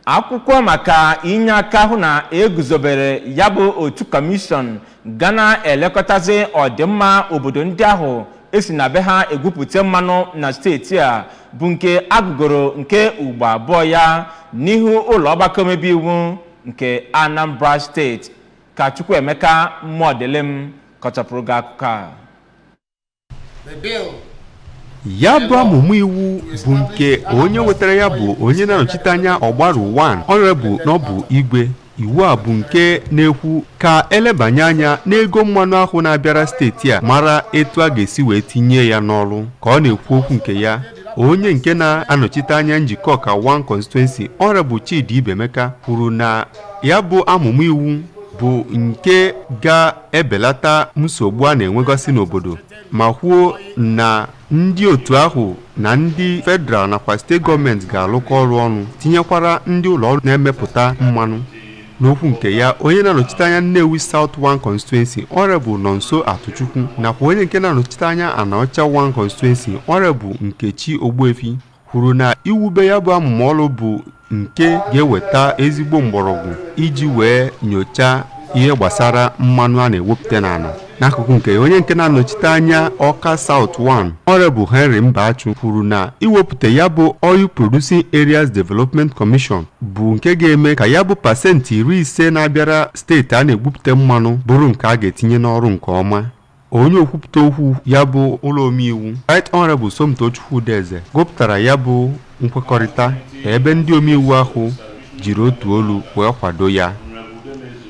Akwụkwọ maka inye aka hụ na eguzobere ya bụ otu kọmishọn ga na-elekọtazi ọdịmma obodo ndị ahụ esi na be ha egwupụta mmanụ na steeti a, bụ nke agụgoro nke ugbo abụọ ya n'ihu ụlọ ọgbakọ omebe iwu nke Anambra Steeti. Ka Chukwuemeka Mmụọdịlịm kọchapụrụ gị akụkọ a. The bill Ya bụ amụma iwu bụ nke onye wetara ya bụ onye na-anọchite anya Ọgbaru 1, Honorable Nọbụ Igwe. Iwu a bụ nke na-ekwu ka elebanye anya n'ego mmanụ ahụ na-abịara steeti a, mara etu a ga-esi wee tinye ya n'ọrụ. Ka ọ na-ekwu okwu nke ya, onye nke na-anọchite anya Njikọka 1 Constituency, Honorable Chidi Ibemeka, kwuru na ya bụ amụma iwu bụ nke ga-ebelata nsogbu a na-enwegasị n'obodo, ma kwuo na ndị otu ahụ na ndị federal nakwa steeti gọọmenti ga-alụkọ ọrụ ọnụ, tinyekwara ndị ụlọ ọrụ na-emepụta mmanụ. N'okwu nke ya, onye na-anọchite anya Nnewi South 1 Constituency, Honorable Nonso Atụchukwu, nakwa onye nke na-anọchite anya Anaọcha 1 Constituency, Honorable Nkechi Ogbuefi, kwuru na iwube ya bụ amụma ọrụ bụ nke ga-eweta ezigbo mgbọrọgwụ iji wee nyochaa ihe gbasara mmanụ a na-ewepụta n'ala. N'akụkụ nke onye nke na-anọchite anya Ọka South 1, Honorable Henry Mbachu, kwuru na iwepụta ya bụ Oil Producing Areas Development Commission bụ nke ga-eme ka ya bụ 50% na-abịara steeti a na-egwupụta mmanụ bụrụ nke a ga-etinye n'ọrụ nke ọma. Onye okwupụta okwu ya bụ ụlọ omeiwu, Right Honorable Somto Chukwudeze, gụpụtara ya bụ nkwekọrịta, ebe ndị omeiwu ahụ jiri otu olu wee kwado ya.